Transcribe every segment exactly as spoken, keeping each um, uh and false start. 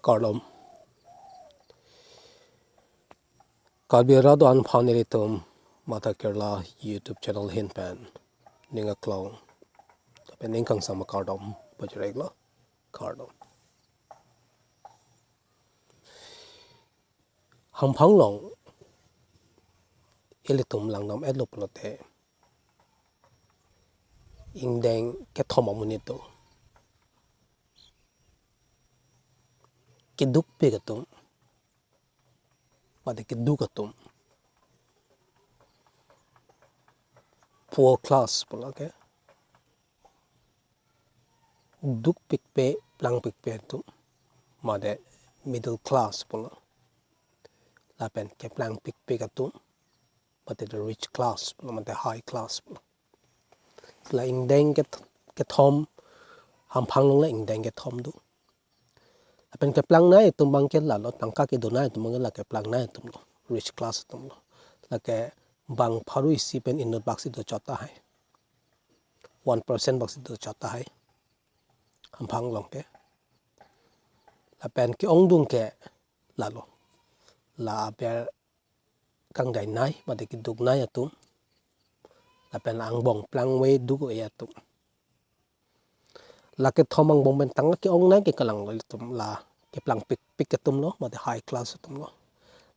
Kardom. Karbi Radon aphan ilitum Mata Kerala YouTube channel ahin pen ning aklong lapen ning kangsam akardom pajir-iklo. Kardom. Hamphang along ilitum langdam-etlo pulote ingdeng kethom amonit do. Kedukpik atum, mate keduk atum, poor class pulo ke, dukpikpe, plangpikpe atum, mate middle class pulo, lapen keplangpikpik atum, mate the rich class pulo, mate high class pulo. La ingdeng ke, kethom, hamphang along la ingdeng kethom do. Lapen keplangnei atum abangke lalo, tangka kedonei atum abangke la keplangnei atumlo, rich class atumlo. Lake bang pharo isi pen inut baksi dochot tahai, one percent baksi dochot tahai, hamphang along ke. Lapen ke-ongdung ke lalo, la aber kangdainei mate keduknei atum, lapen angbong plangve duk-e atum. La kethom angbong pen tangka ke-ongnei ke kalanglo ilitum, la keplangpikpik atumlo, mate high class atumlo.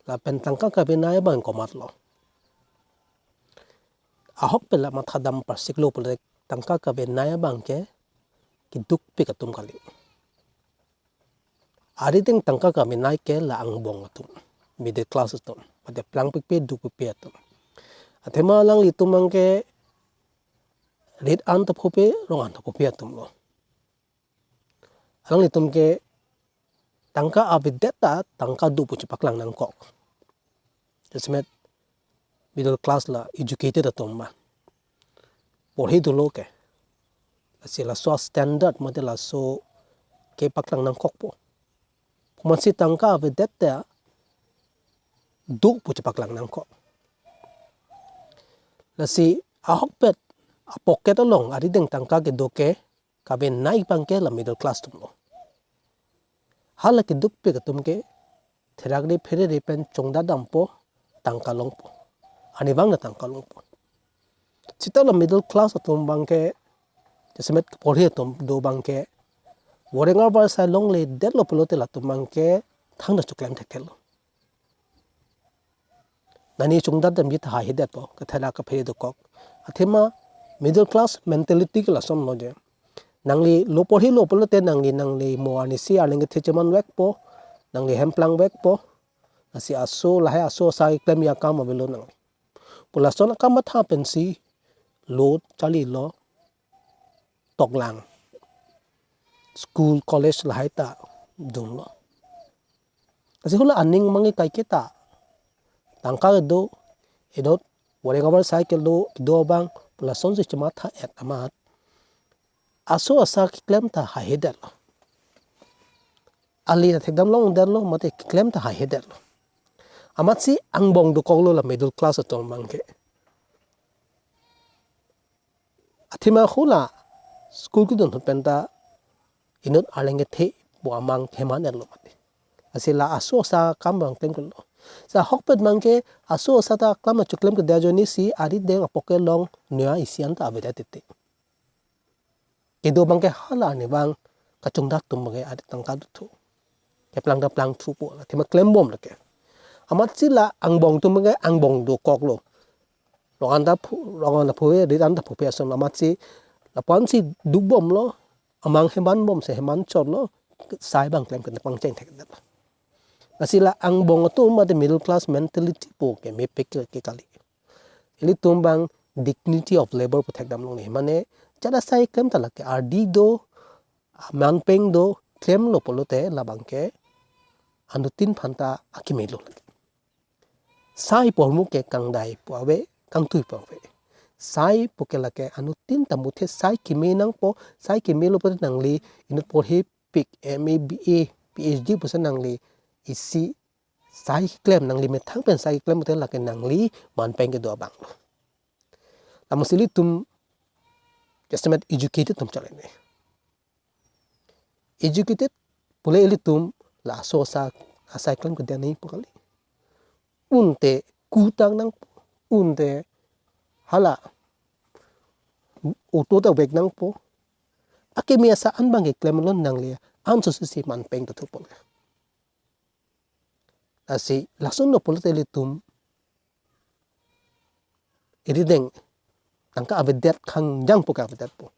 Lapen tangka kavenei abang komatlo? Ahokpet la mathadam parsiklo pulote tangka kavenei abangke kedukpik atum kali. Arideng tangka kavenei ke la angbong atum, middle class atum, mate plangpikpe dukpikpe atum. Athema alanglitum abangke rit an ta phope, rong an ta phope atumlo. Alanglitum ke tangka avedet ta tangka do pu chepaklang nangkok. Jasemet middle class la educated atum ma, porhi dolo ke, lasi laso standard mate laso kepaklang nangkokpo. Komatsi tangka avedet ta do pu chepaklang nangkok. Lasi ahokpet a-pocket along arideng tangka kedo ke kavenei abangke la middle class atumlo. Hala kedukpik atum ke therakre pherere pen chongdat dampo, tangka longpo. Arnivang ta tangka longpo. Seta la middle class atum abangke, jasemet porhi atum do abangke, voreng arvar asai longledetlo pulote latum abangke thangta choklem thekthelo. Nani chongdat damji tahai hedetpo, ketherak kaphere dokok. Athema middle class mentality ke lasonlo je. Nangli lo porhilo pulote nangli, nangli mo arnisi arleng kethe chemanvekpo, nangli hem plangvekpo, lasi aso lahai aso asa keklemji akam avelo nangli pu lason akam matha pensi lo charlilo, toklang, school, college lahai ta dunlo. Lasi hula aning abangke kaiketa, tangka do, inut voreng arvar asai kedo, kedo abang pu lasonsi chematha-et amat, aso asa keklem tahai hedetlo. Ali ta thekdam longdetlo, mate keklem tahai hedetlo. Amatsi angbong dokoklo la middle class atum abangke. Athema hula school kedun ahut pen ta inut arleng kethe pu amang hem an-etlo mati. Lasi la aso asa akam abang klemklemlo. Sa ahokpet abangke aso asa ta aklam achoklem kedo ajoinesi arideng a-pocket along noya isi an ta avedet tete. Kedo abangke hala arnivang kachongdat atum abangke arideng tangka dothu, keplang ta plangthupo, athema klembom lake. Amatsi la angbong atum abangke angbong dokoklo. Rong an ta pho, rong an ta pho, rit an ta phope ason, amatsi lapu-ansi dukbomlo, amang hem anbomsi hem an chotlo, sai abang klemkle pangcheng thekdetlo. Lasi la angbong atum mate middle class mentality pu ke mepik ke, ke kali. Ilitum abang dignity of labor pu thekdam longle. Mane jat asai klem ta lake ardi do, aman peng do, klemlo pulote labangke anuttin aphanta akemelo lake. Sai pu ahormu ke kangdai pu ave, kangtui pu ave. Sai pu ke lake anuttin ta muthe sai keme nangpo, sai kemelo pulote nangli inut porhipik M A, B A, P H D pusi nangli isi sai klem, nangli methang pen sai klem pulote lake nangli man peng kedo abanglo. Lamusi ilitum jasemet educated atum chale ne. Educated pule ilitum Laso asa, asai klem kedan nangpo kali. Unte kutang nangpo. Unte hala auto ta vek nangpo. Akimi asa an abang ke klemlo nangle. Anso sisi man peng ta thupo le. Lasi lason lo pulote ilitum iri deng tangka avedet khangjangpo ke avedetpo.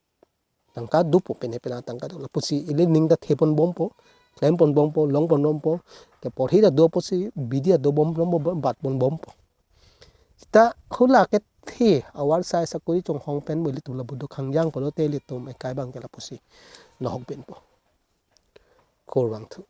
Tangka dopo, pine pine tangka do. Lapusi ili ning ta thepon bompo, klempon bompo, longpon bompo. Ke porhi ta do pusi bidi ta dobom bompo, batpon bompo. Seta hala kethe avar sai sakori chonghong pen bo ilitum lapu do khangjang pulote ilitum ekai abang ke lapusi nohok binpo. Kurvangthu.